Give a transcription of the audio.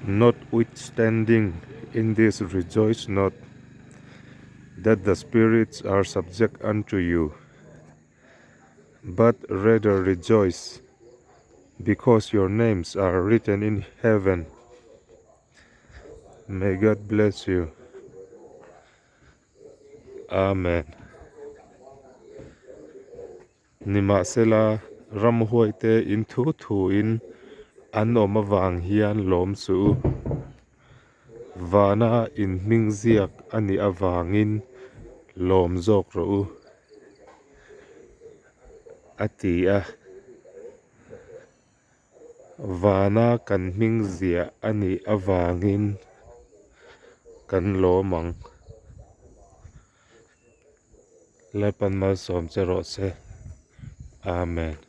Notwithstanding in this rejoice not, that the spirits are subject unto you, but rather rejoice, because your names are written in heaven. May God bless you. Amen. Nimahsela, ramhuaite in thu thuin an awm avang hian lawm suh u. Vana in hming ziak a nih avangin lawm zawk rawh u, a ti a. Vana kan hming ziah a nih avangin kan lawm ang. Lalpan malsawm che rawh se. Amen.